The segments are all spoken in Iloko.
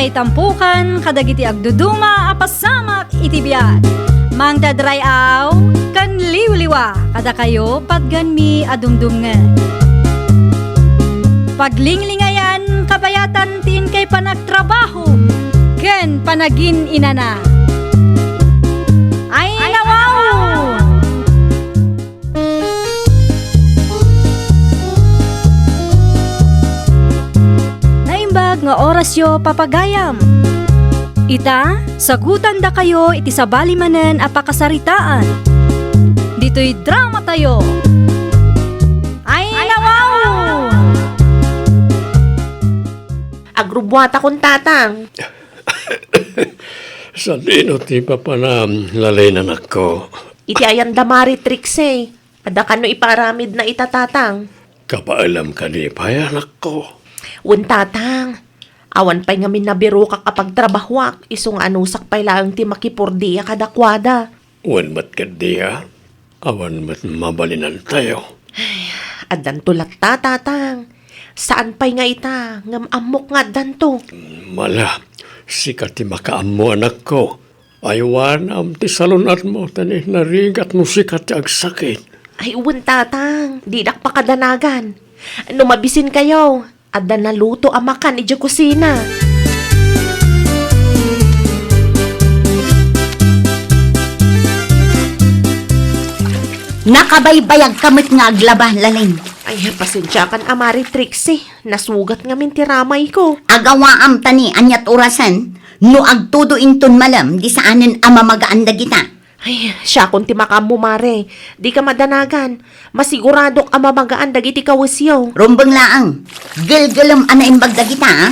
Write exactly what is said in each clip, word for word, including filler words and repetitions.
Itampukan kadagiti agduduma a pasamak iti biag. Mangted ray-aw ken liwliwa kadakayo patganmi a dumdumngeg. Paglinglingayan kabayatan ti inkay panagtrabaho ken panagin-inana. Ay, nawaw! Naimbag nga orasyo, papagayam. Ita, sagutandakayo iti sabali manen a pakasaritaan. Ditoy dramatayo. Ay, nawaw! Agrubbuatakon, Tatang. Sadino ti papanam, Lalin, anakko? Iti ayan da Mari Trixie. Adda kano ipaaramidna ita, Tatang? Kabaelam kadi pay, anakko? Wen, Tatang. Awan pay ngamin nabirokak a pagtrabahoak, isu nga anusak pay laeng ti makipurdia kadakuada. Wen met ketdi a, awan met mabalinantayo. Ay, addanto latta, Tatang. Saan pay nga ita, ngem ammok nga addanto. Mala, sika ti makaammo, anakko. Aywanam ti salun-atmo ta narigat no sika ti agsakit. Ay, wen, Tatang, didak pakadanagan. No mabisinkayo, adda naluto a makan idiay kusina. Nakabaybayagka met nga aglaba, Lalin. Ay, pasensiakan a Mari Trixie. Nasugat ngamin ti ramayko. Agawaam ta ni aniat orasen, no agtudo inton malem, di saanen a mamagaan dagita. Ay, siakon ti makaammo, Mare. Dika madanagan. Masiguradok a mamagaan dagiti kawesyo. Rumbeng laeng. Gelgelem a naimbag dagita, a?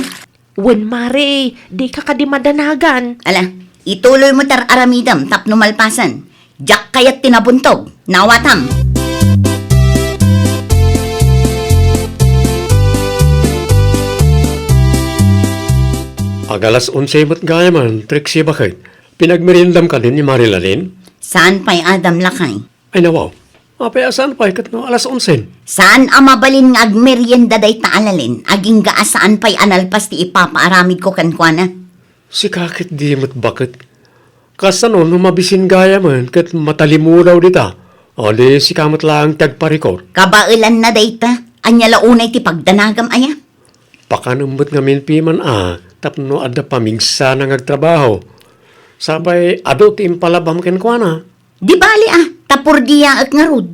Wen, Mare. Dika kadi madanagan. Ala, ituloymo ti ar-aramidem tapno malpasen. Diak kayat ti nabuntog. Naawatam. Ag-alas onse met gayamen, Trixie, baket. Pinagmeriendam kadi ni Mari Lalin? Saan pay, Adam, lakay. Ay, nawaw. Apay a saan pay ket no alas onse? Saan a mabalin nga agmerienda dayta a Lalin, agingga a saan pay a nalpas ti ipapaaramidko kenkuana? Sika ketdi met, baket. Kasano no mabisin gayamen ket matalimudaw dita? O di sika met laeng ti agparikor. Kabaelanna dayta. Ania la unay ti pagdanagam aya? Pakanem met ngamin piman a tapno adda pamigsana nga agtrabaho. Sapay adu ti impalabam kenkuana. Di bali a, ta purdiaek ngarud.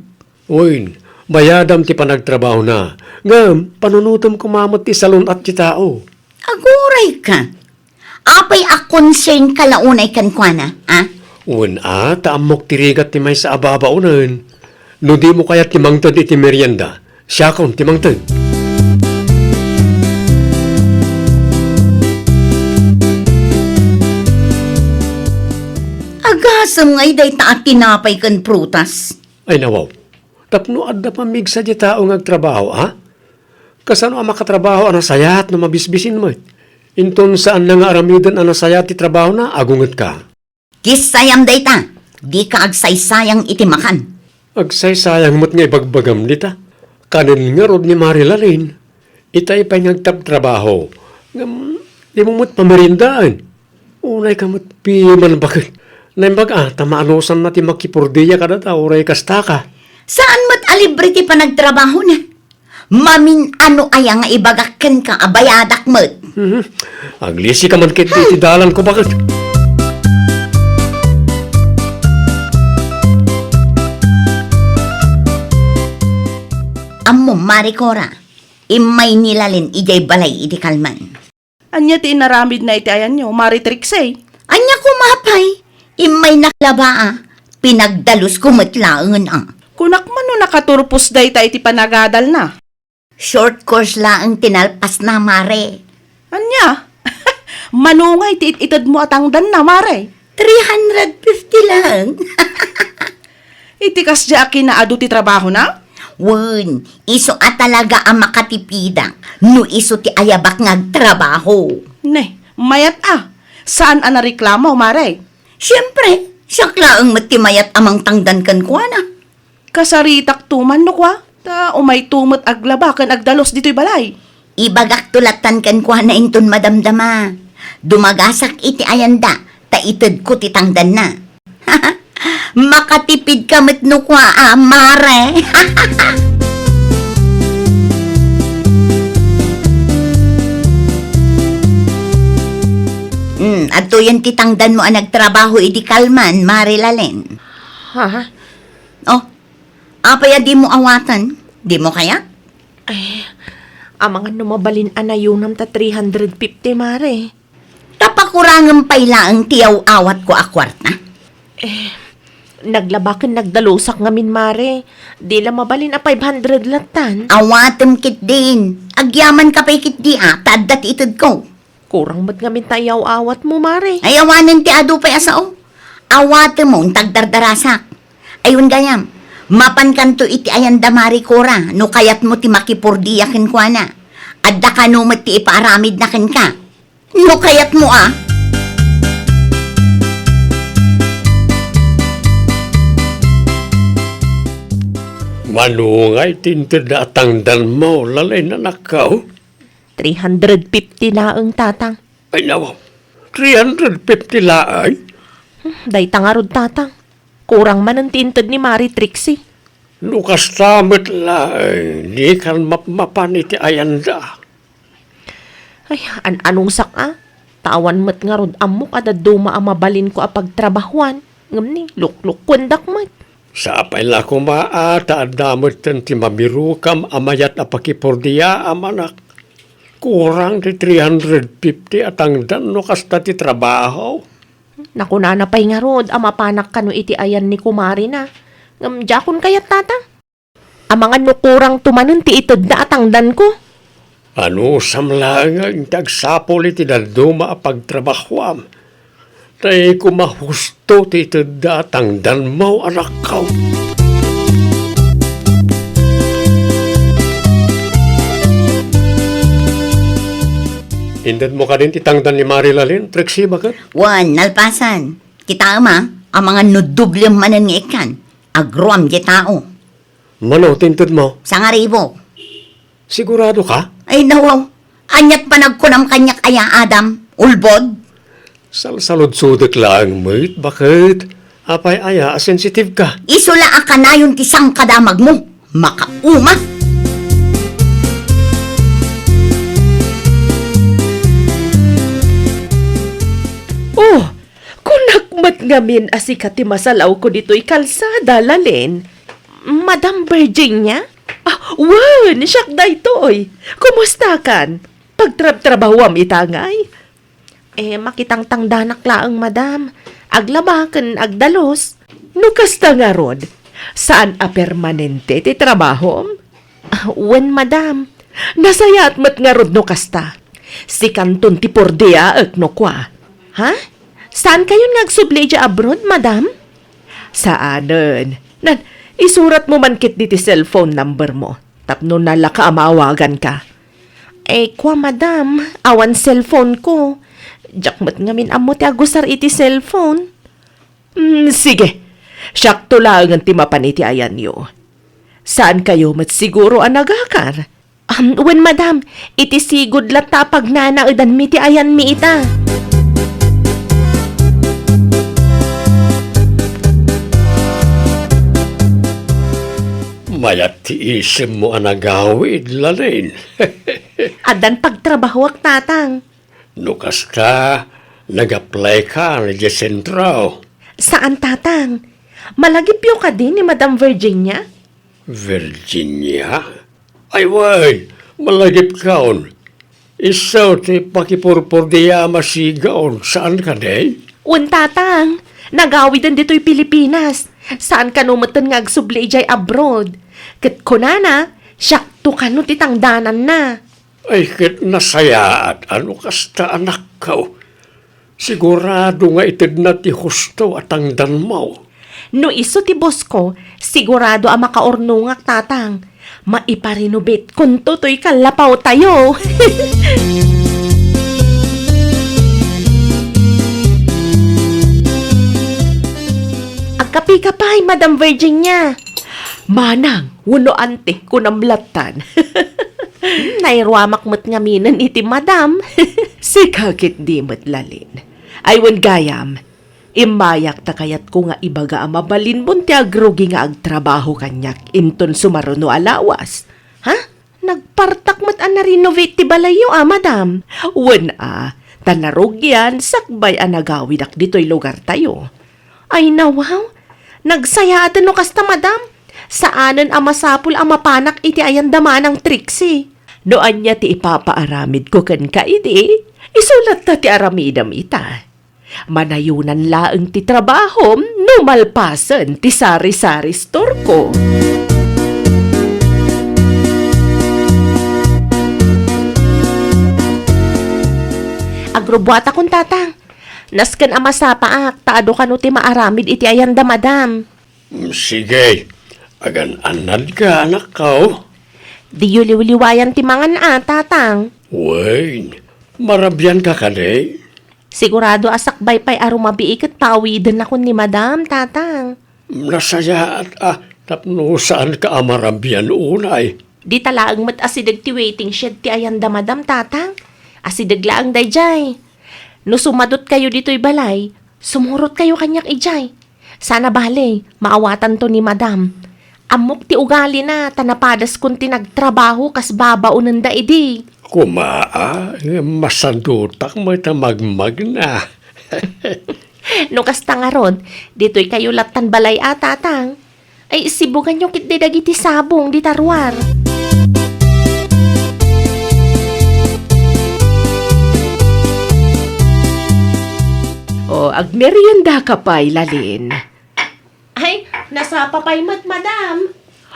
Wen, bayadam ti panagtrabahona. Ngem, panunotem koma met ti salun-at ti tao. Agurayka. Apay a concern ka la unay kenkuana, a? Wen a, ta ammok ti rigat ti maysa a babaonen. No dimo kayat ti mangted iti merienda, siakon ti mangted. Agasem ngay dayta a tinapay ken prutas. Ay, nawaw. Tapno adda pamigsa ti tao nga agtrabaho, a? Kasano a makatrabaho a nasayaat no mabisbisin met? Inton saanna nga aramiden a nasayaat ti trabahona, agungetka. Kissayam dayta, dika agsaysayang iti makan. Agsaysayang met nga ibagbagam dita. Kanen ngarud ni Mari Lalin, itay pay nga agtabtrabaho, ngem dimo met pameriendaen. Unayka met piman, baket. Naimbag a, ta maanusanna ti makipurdia kadata uray kastaka. Saan met a libre ti panagtrabahona. Mamin-ano aya nga ibagak kenka a bayadak met? Mhm. Aglisika man ketdi iti dalanko, baket. Ammom, Mari Cora, immay ni Lalin idiay balay idi kalman. Ania ti inaramidna iti ayanyo, Mari Trixie? Ania koma pay? Immay naklaba a, pinagdalusko met laengen a. Kunak man no nakaturpos dayta iti panagadalna. Short course laeng ti nalpasna, Mare. Ania? Manungay ti it-itedmo a tangdanna, Mare? Three hundred fifty laeng. Iti kasdiay a kinaadu ti trabahona? Wen, isu a talaga a makatipidak no isu ti ayabak nga agtrabaho. Ne, mayat a. Saan a nareklamo, Mare? Siempre, siak laeng met ti mayat a mangtangdan kenkuana. Kasaritakto man no kua, ta umayto met aglaba ken agdalus ditoy balay. Ibagakto lattan kenkuana inton madamdama. Dumagasak iti ayanda, ta itedko ti tangdanna. Makatipidka met no kua a, mare. Hmm, adtoyen ti tangdanmo a nagtrabaho idi kalman, Mare Lalen. Ha? Oh, apay a dimo awaten? Dimo kayat? Ay, amangan no mabalin a nayonam ta three hundred fifty, Mare. Ta pakurangem pay laeng ti yaw-awatko a kuarta? Eh, naglaba ken nagdalusak ngamin, Mare. Di la mabalin a five hundred lattan. Awatem ketdin. Agyamanka pay ketdi a, ta adda ti itedko. Kurang met ngamin ta iyaw-awatmo, Mare. Ay, awanen ti adu pay a sao. Awatemon ta agdardarasak. Ay, wen gayam, mapankanto iti ayanda, Mare Cora, no kayatmo ti makipordia kenkuana. Adda kano met ti ipaaramidna kenka. No kayatmo a. Mano ngay ti intedda a tangdanmo, Lalen, anakko? Three hundred fifty laeng, Tatang. Ay, nawaw. Three hundred fifty laeng? Hmm, dayta ngarud, Tatang. Kurang manen ti inted ni Mare Trixie. No kasta met laeng, dikan mapmapan iti ayanda. Ay, an-anusak a. Ta awan met ngarud ammok a dadduma a mabalinko a pagtrabahuan. Ngem ni, luklukkuendak met. Sapay la koma a, ta adda metten ti mabirokam a mayat a pakipordiaam, anak. Kurang ti three hundred fifty a tangdan no kasta ti trabaho. Nakunana pay ngarud a mapanak kano iti ayan ni kumarina. Ngem diakon kayat, Tatang. Amangan no kurangto manen ti itedda a tangdanko. Anusam laeng ti agsapul iti dadduma a pagtrabahoam. Tay koma husto ti itedda a tangdanmo, anakko. Intedmo kadin ti tangdan ni Mare Lalen, Trixie, baket? Wen, nalpasan. Kitaem a, amangan no doblem manen nga ikkan. Agruam diay tao. Mano ti intedmo? Sangaribo. Sigurado ka? Ay, nawaw. Aniat panagkunam kaniak aya, Adam? Ulbod? Salsaludsodek laeng met, baket. Apay aya a sensitive ka? Isu la a kanayon ti sangkadamagmo. Makauma! Oh, kunak met ngamin a sika ti masalawko ditoy kalsada, Lalen. Madam Virginia? Ah, wen, siak daytoy. Kumustakan? Pagtrabtrabahuam ita ngay? Eh, makitangtangdanak laeng, madam. Aglaba ken agdalus. No kasta ngarud, saan a permanente ti trabahom? Ah, wen, madam. Nasayaat met ngarud no kasta. Sikanton ti pordiaek no kua. Ha? Saankayon nga agsubli idiay abroad, madam? Saanen. Nan, isuratmo man ketdi ti cellphone number mo tapno nalaka a maawaganka. Eh, kua, madam, awan cellphone ko. Diak met ngamin ammo ti agusar iti cellphone. Mm, sige. Siakto laengen ti mapan iti ayanyo. Saankayo met siguro a nagakar? Um, wen, madam, iti sigud latta a pagnanaedanmi ti ayanmi ita. Mayat ti isemmo a nagawid, Lalen. Addan pagtrabahoak, Tatang. No kasta, nag-apply ka idiay sentro? Saan, Tatang. Malagipyo kadi ni Madam Virginia? Virginia? Ay, wen, malagipkon. Isu ti pakipurpurdiam a sigaw, saan kadi? Wen, Tatang. Nagawiden ditoy Pilipinas. Saan kano metten nga agsubli idiay abroad. Ket kunana, siakto kano ti tangdananna. Ay, ket nasayaat a no kasta, anakko. Sigurado nga itedna ti husto a tangdanmo. No isu ti boss ko, sigurado a makaurnongak, Tatang. Maipa-renovate-konto toy kallapawtayo. Agkapika pay, Madam Virginia. Manang, wenno ante, kunam lattan. Hmm, nairuamak met ngaminen iti madam. Sika ketdi met, Lalin. Ay, wen gayam, immayak ta kayatko nga ibaga a mabalinmon ti agrugi nga agtrabaho kaniak inton sumaruno a lawas. Ha? Nagpartak met a na-renovate ti balayyo a, madam. Wen a, ta narugian sakbay a nagawidak ditoy lugartayo. Ay, nawaw. Nagsayaaten no kasta, madam. Saanen a masapul a mapanak iti ayan da Manang Trixie. No ania ti ipapaaramidko kenka idi, isulatta ti aramidem ita. Manayonan laeng ti trabahom no malpasen ti sari-sari store ko. Agrubuatakon, tatang. Nasken a masapaak ta adu kano ti maaramid iti ayan da madam. Mm, sige. Agan-annadka, anakko. Diyo liwliwayan ti mangan a, tatang. Wen, marabianka kadi? Sigurado a sakbay pay a rumabii ket paawidennakon ni madam, tatang. Nasayaat a tapno saanka a marabian unay. Dita laeng met asideg ti waiting shed ti ayan da madam, tatang. Asideg laeng daydiay. No sumadutkayo ditoy balay, sumurotkayo kaniak idiay. Saan a bale, maawatanto ni madam. Ammok ti ugalina ta napadaskon ti nagtrabaho kas babaonenda idi. Koma a, masadutak met a magmagna. No kasta ngarud, ditoykayo lattan balay a, tatang. Ay, sibuganyo ketdi dagiti sabong dita ruar. O, agmeriendaka pay, Lalin. Ay, nasapa pay met, madam.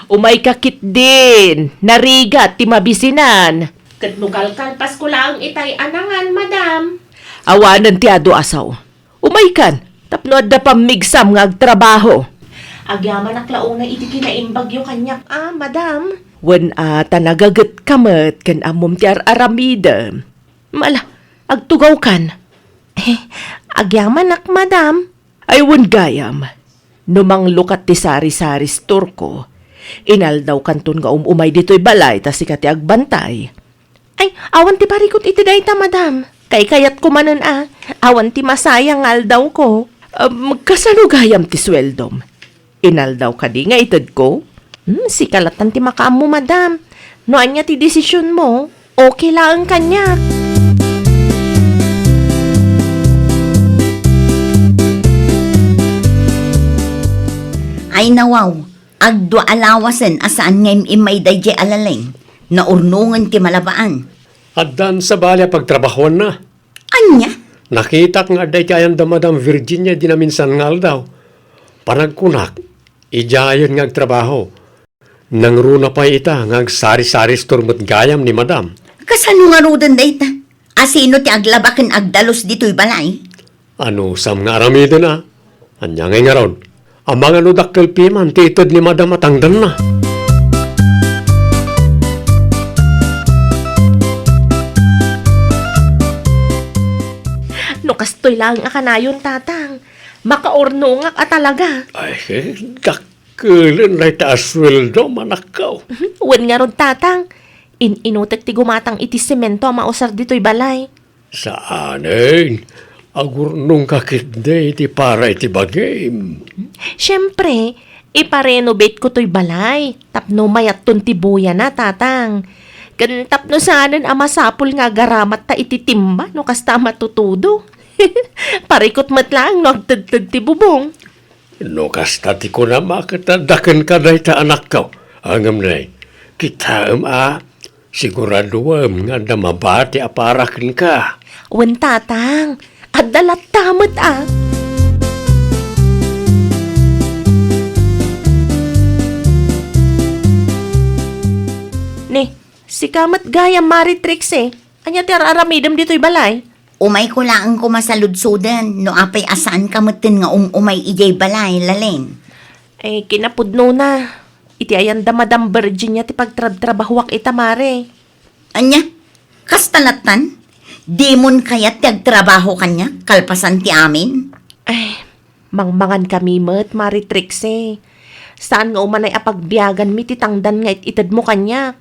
Umayka ketdin, narigat ti mabisinan. Ket no kalkalpasko laeng itay a nangan, madam. Awanen ti adu a sao. Umaykan, tapno adda pammigsam nga agtrabaho. Agyamanak la unay iti kinaimbagyo kaniak a, madam. Wen a, ta nagagetka met ken ammom ti ar-aramidem. Mala, agtugawkan. Eh, agyamanak, madam. Ay, wen gayam. No manglukat ti sari-sari store ko, inaldawkanton nga um-umay ditoy balay ta sika ti agbantay. Ay, awan ti parikut iti dayta, madam. Kaykayatko manen a, awan ti masayang nga aldawko. Um, kasano gayam ti sueldom? Inaldaw kadi nga itedko? Hmm, sika lattan ti makaammo, madam. No ania ti desisionmo, okay laeng kaniak. Ay, nawaw, agdua a lawasen a saan nga im-immay daydiay a Lalin. Naurnongen ti malabaan. Addan sabali a pagtrabahoanna. Ania? Nakitak nga adda iti ayan da Madam Virginia idi naminsan nga aldaw. Panagkunak, idiayen nga agtrabaho. Nangruna pay ita nga agsari-sari store met gayam ni Madam. Kasano ngaruden dayta? Asino ti aglaba ken agdalus ditoy balay? Anusam nga aramiden a? Ania ngay ngarud? Amangan no dakkel piman ti ited ni Madam a tangdanna. No kastoy laeng a kanayon, Tatang, makaurnongak a talaga. Ay, dakkelen dayta a sueldo, manakkaw. Wen ngarud, Tatang, in-inutek ti gumatang iti semento a mausar ditoy balay. Saanen, agurnongka ketdi iti para iti bagim. Siempre, iparenovate ko toy balay tapno mayatton ti buyana, Tatang. Ken tapno saanen a masapul nga agaramatta iti timba no kasta a matutudo. Parikut met laeng no agtedted ti bubong. No kasta ti kunam a ket adda kenka dayta anakko. Ngem ne, kitaem a, siguraduem nga adda mabati a para kenka. Wen, Tatang, adda latta met a. Ne, sika met gayam, Mari Trixie. Ania ti ar-aramidem ditoy balay? Umayko laeng koma saludsuden no apay a saanka metten nga um-umay idiay balay, Lalin. Eh, kinapudnona, iti ayan da Madam Virginia ti pagtrabtrabahoak ita, Mare. Ania? Kasta lattan? Dimon kayat ti agtrabaho kaniak kalpasan ti amin? Ay, mangmangan kami met, Mare Trixie. Saan nga umanay a pagbiaganmi ti tangdan nga it-itedmo kaniak.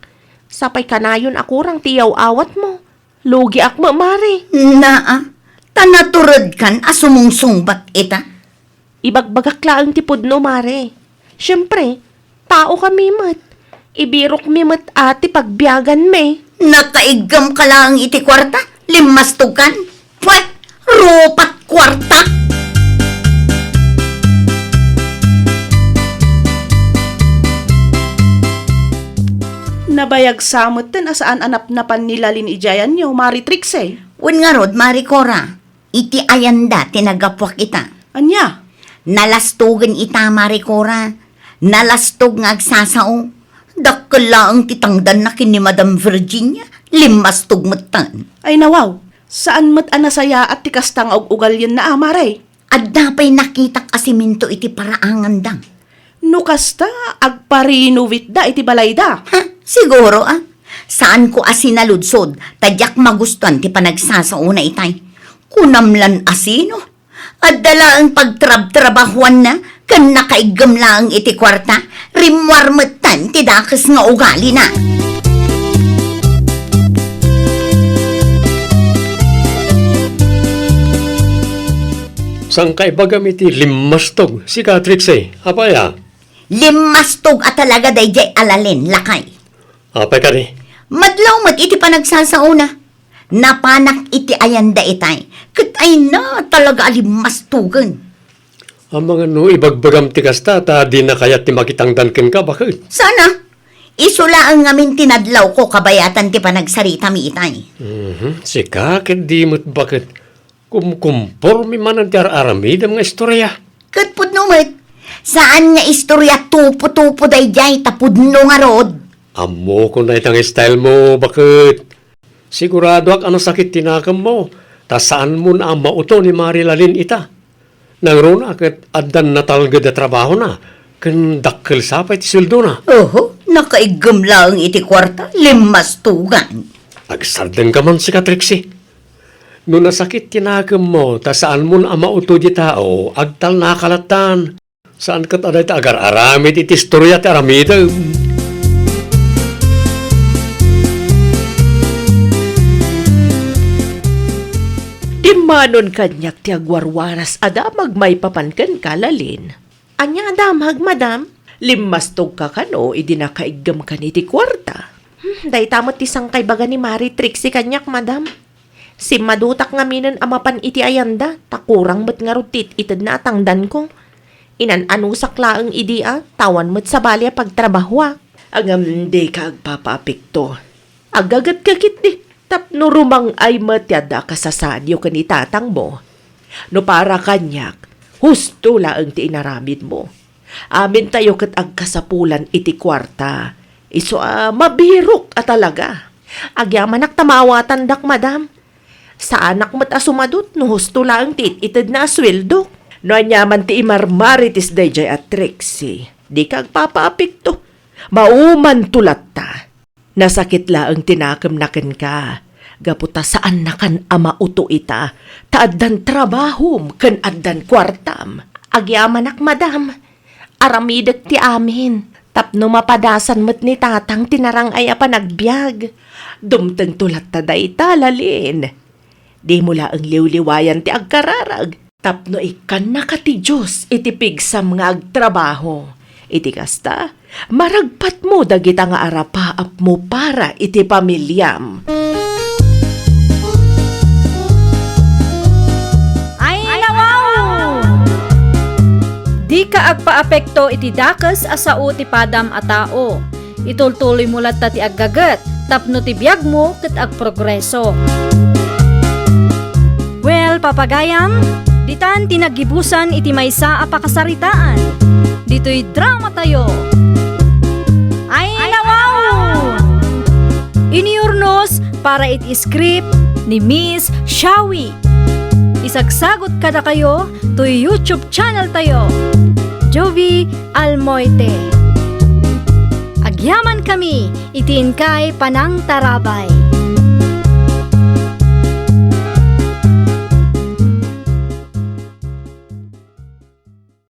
Sapay kanayon a kurang ti iyaw-awatmo. Lugiak met, Mare. Naa, ta naturedkan a sumungsungbat ita. Ibagbagak laeng ti pudno, Mare. Siempre, tao kami met. Ibirokmi met a ti pagbiaganmi. Nakaiggamka laeng iti kuarta? Limmastogkan? Pwet! Rupat kuarta! Nabayag sa metten a saan a napnapan ni Lalin idiay ayanyo, Mare Trixie. Wen ngarud, Mare Cora. Iti ayanda ti naggapuak ita. Ania? Nalastogen ita, Mare Cora. Nalastog nga agsasao. Dakkel laeng ti tangdanna ken ni Madam Virginia. Limmastog metten. Ay, nawaw. Saan met a nasayaat ti kasta nga ug-ugalyenna a, Mare? Adda pay nakitak a semento iti paraanganda. No kasta, agpa-renovate da iti balayda. Ha, siguro, a. Saanko a sinaludsod, ta diak magustuan ti panagsasaona itay. Kunam lan a sino? Adda laeng pagtrabtrabahuanna ken nakaiggem laeng iti kuarta, rimmuar metten ti dakes nga ugalina. Saan ka ibagam iti limmastog, sika, Trixie? Apay a? Limmastog a talaga daydiay a Lalin, lakay. Apay kadi? Madlaw met iti panagsasaona. Napanak iti ayanda itay, ket ayna talaga a limmastogen. Amangan no ibagbagam ti kasta, ta dina kayat ti makitangdan kenka, baket. Sana. Isu laeng ngamin ti nadlawko kabayatan ti panagsaritami itay. Mhm. Sika ket di met baket. Kumkumporme manen ti ar-aramidem nga istoria. Ket pudno met, saan nga istoria tupo-tupo daydiay ta pudno ngarud. Ammokon dayta nga style mo, baket. Siguradoak a nasakit ti nakemmo, ta saanmon a mauto ni Mare Lalin ita. Nangruna ket addan natalged a trabahona, ken dakkel sa pay ti sueldona. Oho, nakaiggem laeng iti kuarta, limmastogan. Agsardengka man, sika, Trixie. No nasakit ti nakemmo ta saanmon a mauto di tao, agtalnaka lattan. Saan ket a dayta agar-aramid iti istoria ti aramidem. Dimmanon kaniak ti agwarwaras a damag maipapan kenka, Lalin. Ania a damag, madam? Limmastogka kano idi nakaiggemkan iti kuarta? Hmm, dayta met ti sangkaibaga ni Mare Trixie kaniak, madam. Simmadutak ngaminen a mapan iti ayanda, ta kurang met ngarud ti it-itedna a tangdanko. Inan-anusak laeng idi a, ta awan met sabali a pagtrabahoak. Ngem dika agpapaapekto. Aggagetka ketdi, tapno rumang-ay met ti adda a kasasaadyo ken ni tatangmo. No para kaniak, husto laeng ti inaramidmo. Amintayo ket agkasapulan iti kuarta. Isu a mabirok a talaga. Agyamanak ta maawatandak, madam. Saanak met a sumadut no husto laeng ti it-itedna a sueldok. No ania man ti imarmarites daydiay a Trixie, dika agpapaapekto. Maumanto latta. Nasakit laeng ti nakemna kenka, gapu ta saannakan a mauto ita, ta addan trabahom ken addan kuartam. Agyamanak, madam. Aramidek ti amin, tapno mapadasan met ni tatang ti narang-ay a panagbiag. Dumtengto latta dayta, Lalin. Dimo laeng liwliwayan ti agkararag, tapno ikkannaka ti Dios iti pigsam nga agtrabaho. Iti kasta, maragpatmo dagita nga arapaapmo para iti pamiliam. Ay, nawaw! Dika agpaapekto iti dakes a sao ti padam a tao. Itultuloymo latta ti aggaget tapno ti biagmo ket agprogreso. Well, papagayam, ditan ti naggibusan iti maysa a pakasaritaan. Ditoy dramatayo. Ay, nawaw! Iniurnos para iti script ni Miss Shawi. Isagsagot kadakayo toy YouTube channel tayo, Jovie Almoite. Agyaman kami iti inkay panangtarabay.